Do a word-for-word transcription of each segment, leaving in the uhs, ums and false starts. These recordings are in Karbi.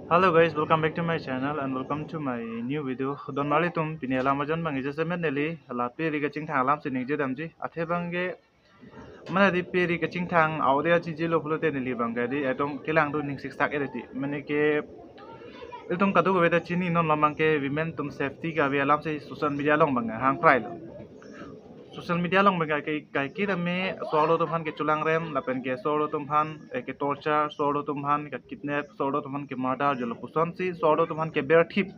Hello guys, welcome back to my channel and welcome to my new video. Don marli atum, pini alam ajon abang ija semet neli la peri kachingthang alam si ningje damji. Athe abangke, mane di peri kachingthang audit ajiji lo pulote neli abangke di ekdom kelang do ning siksak ere ti. Mane ke ilitum kadokave ta chini non, labangke women atum safety kave alam si social media along abang hang prai lo. Social media along abang ke kaiketa me so-arlo atum aphan kecholangrem, lapen ke so-arlo atum aphan, eh, ke torture, so-arlo atum aphan ke kidnap, so-arlo atum aphan ke murder, jo lapuson si so-arlo atum aphan ke berthip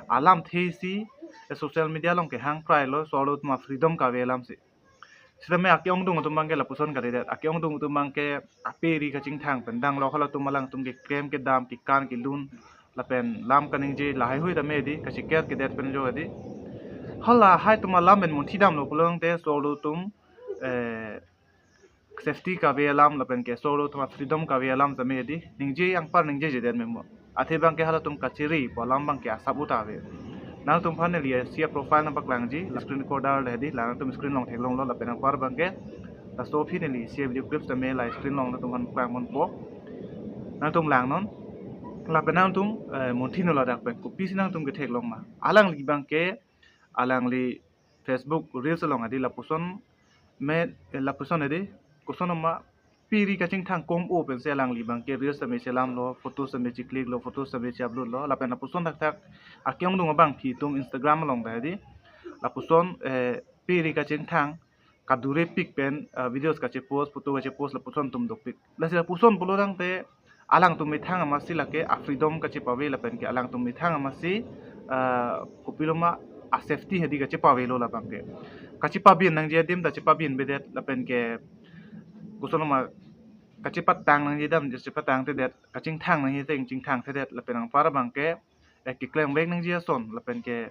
alamthe si, eh, social media along kehang prai lo, so-arlo atum a freedom kave alam si. Sitame ake-ongdung atum abangke lapuson kalidet, ake-ongdung atum abangke aperi kachingthang pen danglok, halatum alangtum keklem kedam, kekan kelun, lapen lam kaningje lahaihui tame di, kachiker kedet pen jo di. Halahai atum alam pen munthi damlo pulote so-arlo atum, eh, safety kave alam lapen ke so-arlo atum a freedom kave alam tame di ningje, anpar ningjejedet memo. Athe abangke halatum kachiri pu alam abangke asap uta ave. Nangtum aphan neli isi a profile nangpaklangji, la screen recorder le di, la nangtum screen along theklonglo, lapen anpar abangke laso aphi neli isi a video clips tame la screen along nangtum aphan klangponpo. Nangtum langnon. Lapen nangtum, eh, munthi non ladak pen kopisi nangtum ketheklong ma. Alangli abangke, alangli Facebook reels along adi lapuson me, eh, lapuson adi, koson ma peri kachingthang kom-o pensi alangli abangke reels tame chelamlo, photos tame checlick lo, photos tame che-upload lo, lapen lapuson thakthak ake-ongdung abangpi atum Instagram along ta di lapuson, eh, peri kachingthang kadure pik pen, eh, videos kachepost, photo kachepost, lapuson atum dopik. Lasi lapuson pulo tangte alangtum methang amatsi lake a freedom kachepave lapen ke alangtum methang amatsi, eh, kopiloma a safety hadi kachepavelo labangke. Kachepabin nangji adim ta chepabinvedet lapen ke koson ma kachepatang nangji dam chepatangthedet, kachingthang nangji ateng chingthangthedet, lapen anpar abangke, eh, keklem vek nangji ason lapen ke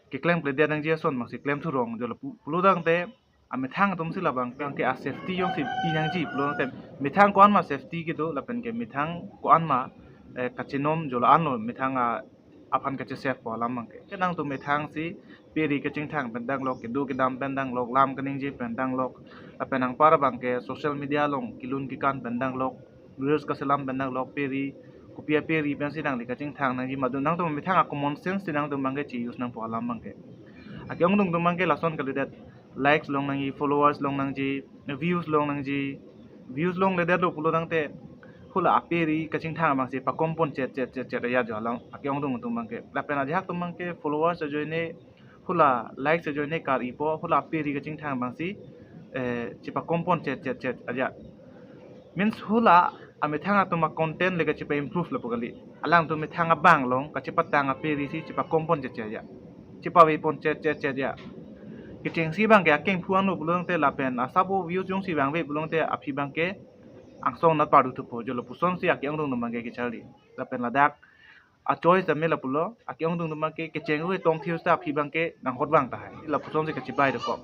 keklem kledet nangji ason abangsi klem thurong, jo lapu-, pulo tangte amethang atum si labang, abangke a safety jongsi pi nangji pulo tangte methang ko-an ma safety kedo lapen ke methang ko-an ma, eh, kachenom jo la-anlo methang a aphan kache-safe pu alam abangke. Ke nangtum methang si peri kachingthang pen danglok, kedo kedam pen danglok, lam kaningje pen danglok, lapen anpar abangke social media along kelun kekan pen danglok, reels kachelam pen danglok, peri, kopi aperi pensi nangli kachingthang nangji ma do, nangtum methang a common sense si nangtum abangke che-use nangpo alam abangke. Ake-ongdung atum abangke lason kalidet, likes long nangji, followers long nangji, views long nangji, views longledetlo pulo tangte hula aperi kachingthang abangsi pakompon chet chet chet chet ajat jo alang ake-ongdung atum abangke. Lapen ajahak atum abangke followers ajoine, hula likes ajoine kar-ipo, hula aperi kachingthang abangsi, eh, chepakompon chet chet chet ajat. Means hula amethang atum a content le kachepa-improve lapu kali. Alangtum methang abang along kachepatang aperi si chepakompon chet chet ajat, chepavepon chet chet chet ajat. Kechengsi abangke akengphu anlo pulo tangte lapen asabo views jongsi vangve pulo tangte aphi abangke angsong nat pardu thupo, jo lapuson si ake-ongdung atum abangke kecharli. Lapen ladak a choice tame lapulo, ake-ongdung atum abangke kecheng ue tong thiu ta aphi abangke nanghot vang tahai. Lapuson si kachibai dokok.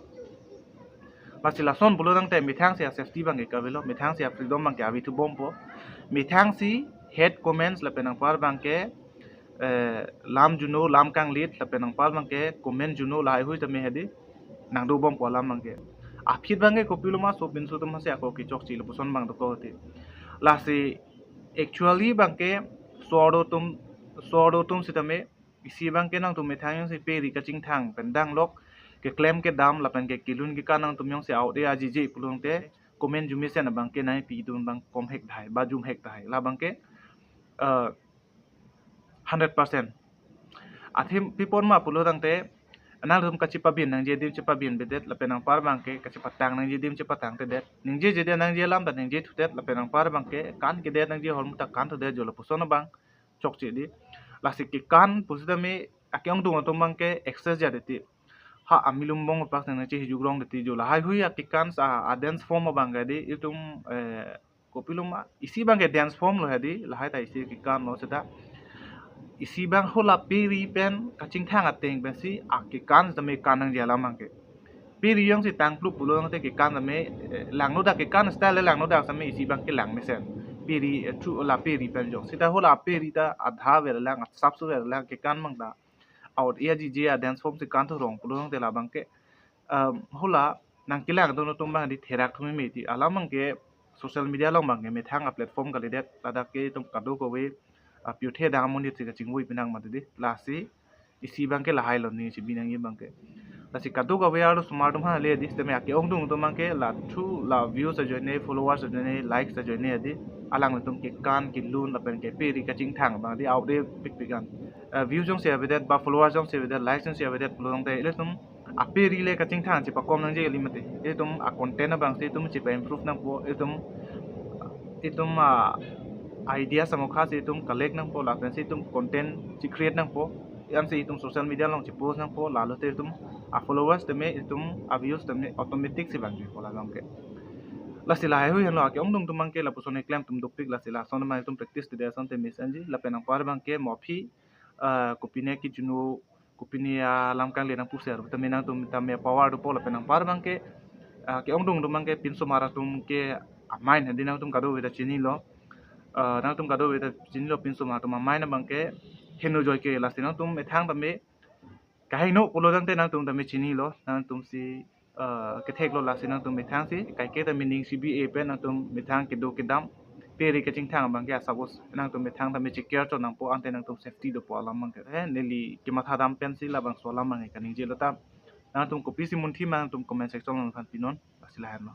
Lasi lason pulo tangte methang si a safety abangke kavelo, methang si a freedom abangke ave thubompo. Methang si hate comments lapen anpar abangke, eh, lam juno, lam kanglit, lapen anpar abangke comment juno lahaihui tame hadi nangdobompo alam abangke. Aphi abangke kopiloma sopinso atum aphansi ako kechokche lapuson abang dokok ti. Lasi actually abangke so-arlo atum, so-arlo atum sitame isi abangke nangtum methang jongsi peri kachingthang pen danglok, keklem kedam lapen ke kelun kekan nangtum jongsi audit ajiji pulo tangte comment jumesen abangke nangpi dun abang komhek tahai, ba jumhek tahai. Labangke, eh, hundred percent. Athe pi apot ma pulo tangte nangtum kachepabin nangji adim chepabinvedet lapen anpar abangke kachepatang nangji adim chepatangthedet. Ningjejedet nangji alam ta ningjethudet lapen anpar abangke kankedet nangji ahormu ta kanthudet, jo lapuson abang chokche di. Lasi kekan pusitame ake-ongdung atum abangke excess jat ti. Ha amilum bong apak nang chehijukrong ti, jo lahaihui akekan sa a dance form abangke di itum, eh, kopiloma isi abangke dance form lo hadi, lahai ta isi kekan lo seta. Isi abang hula peri pen kachingthang ateng pensi akekan tame kan nangji alam abangke. Peri jongsi tangplup pulo tangte kekan tame, eh, langnodak, kekan style langnodak tame isi abangke langmesen. Peri, eh, thu la peri pen jong. Seta hula peri ta adha verlang, asapso verlang kekan abang ta. Audit ajiji a dance form si kanthurong pulo tangte labangke, um, hula nangkelang dun atum abang di therak thumi me ti alam abangke social media along abangke methang a platform kalidet, ladak ke itum kadokave a, piothe dang amonit si kachingvui pinang mati di. Lasi isi abangke lahai lo ning chibi nangji abangke. Lasi kadokave arlosomar atum ha le di, sitame ake-ongdung atum abangke la thu la views ajoine, followers ajoine, likes ajoine di, alanglitum kekan kelun lapen kepe ri kachingthang abang di, out de pikpik an. Eh, views jongsi avedet ba followers jongsi avedet, likes jongsi avedet pulo tangte ilitum ape ri le kachingthang chepakom nangji kali mati. Ilitum a-content abang si itum chepa-improve nangpo, itum itum a-idea samokha si itum collect nangpo, lapen si itum content che-create nangpo, ansi itum social media along che-post nangpo, lalo te itum a-followers tame, itum a-views tame automatic si vangjuipo la abangke. Lasi lahai hui henlo, ake-ongdung atum abangke lapuson keklem atum dopik, lasi lason abang itum practice te de ason te miss anji, lapen anpar abangke mo aphi, ah, kopine kejunu, kopine alam kangli nangpusi aru tame nangtum tame power dopo, lapen anpar abangke, ah, ke-ongdung atum abangke pinsomar atum ke a-mind hadi nangtum kadokave ta chinilo. Ah, nangtum kadokave ta chinilo pinsomar atum a-mind abangke heno joike, lasi nangtum methang tame kaheno pulo tangte nangtum tame chinilo, nangtum si, ah, ketheklo, lasi nangtum methang si kaike tame ning chibi-e pen nangtum methang kedo kedam pe ri kachingthang abangke asapos nangtum methang tame che-care chot nangpo, ante nangtum safety dopo alam abangke. Eh, neli kematha dam pensi labangso alam abangke kaningjelo ta. Nangtum kopisi munthi ma nangtum comment section along than pinon, lasi lahenlo.